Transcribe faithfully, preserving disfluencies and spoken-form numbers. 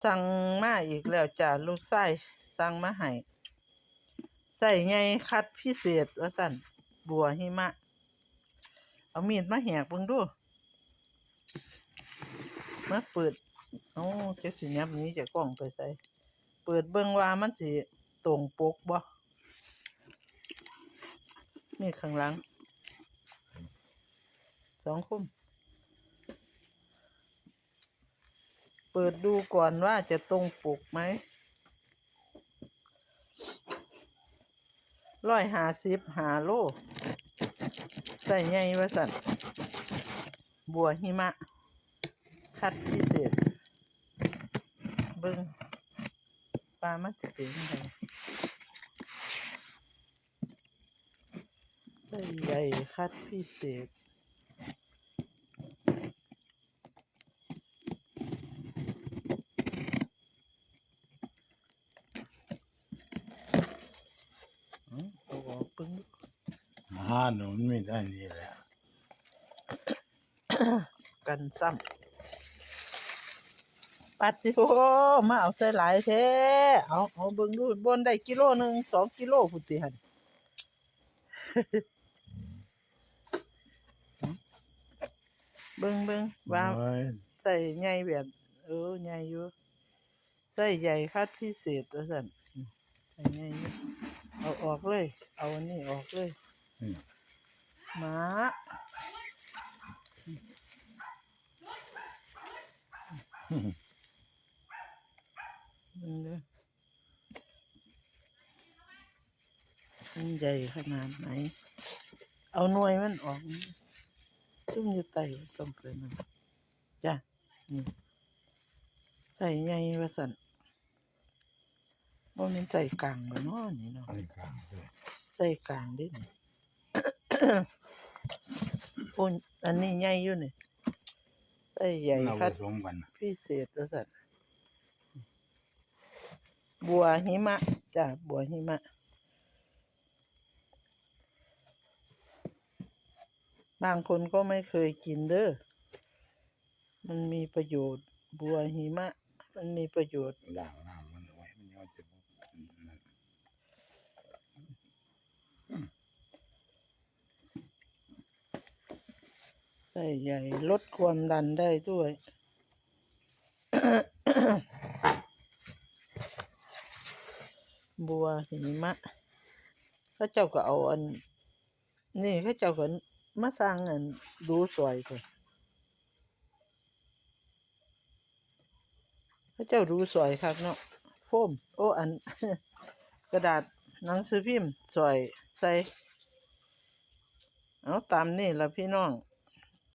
สั่งมาอีกแล้วจ้า ลูกชายสั่งมาให้ ไซส์ใหญ่คัดพิเศษว่าซั่น บัวหิมะ เอามีดมาแหกเบิ่งดู มาเปิด เอ้า จักสิยับหนีจากกล้องไปไส เปิดเบิ่งว่ามันสิตรงปกบ่ มีดข้างหลัง สองคม เปิดดูก่อนว่าจะตรงปกไหม ร้อยห้าสิบ ห้าโล ไซส์ใหญ่ว่าซั่น บัวหิมะ คัดพิเศษ เบิ่งว่ามันสิเป็นจั่งใด ไซส์ใหญ่คัดพิเศษ อืม เอาออกเบิ่ง อ่า หนูมันมีได้นี่แหละ กันซ้ำ ปัดสิโอ้ มาเอาใส่หลายแท้ เอา เอาเบิ่งดู บ่อนได้กิโลหนึ่ง สองกิโลพุ้นติหั่น เบิ่ง เบิ่ง ว่า โอ้ย ไซส์ใหญ่แบบ เออ ใหญ่อยู่ ไซส์ใหญ่คัดพิเศษว่าซั่น อืม ไซส์ใหญ่อยู่ เอาออกเลย เอาอันนี้ออกเลย อืม มา เบิ่งเด้อ มันใหญ่ขนาดไหน เอาหน่วยมันออก ซุ่มอยู่ใต้บ่ต้องไปนั่น จ้ะ นี่ ไซส์ใหญ่ว่าซั่น บ่แม่นไซส์กลางบ่เนาะนี่เนาะ ไซส์กลางเด้อ ไซส์กลางเด้นี่ โอ้ย อันนี้ใหญ่อยู่นี่ ไซส์ใหญ่ มันเอา คัด ผสมกัน พิเศษว่าซั่น บัวหิมะจ้ะ บัวหิมะ บางคนก็ไม่เคยกินเด้อ มันมีประโยชน์ บัวหิมะ มันมีประโยชน์ ล้างน้ำมันเอาไว้ มันย่อยจะบ่ อืม นั่น ไซส์ใหญ่ ลดความดันได้ด้วย บัวหิมะ เขาเจ้าก็เอาอัน นี่เขาเจ้าก็มาสั่งอันดูสวยกว่า เขาเจ้าดูสวยคักเนาะ โฟม โอ้ อัน กระดาษหนังสือพิมพ์สวยใส่ เอาตามนี่ล่ะพี่น้อง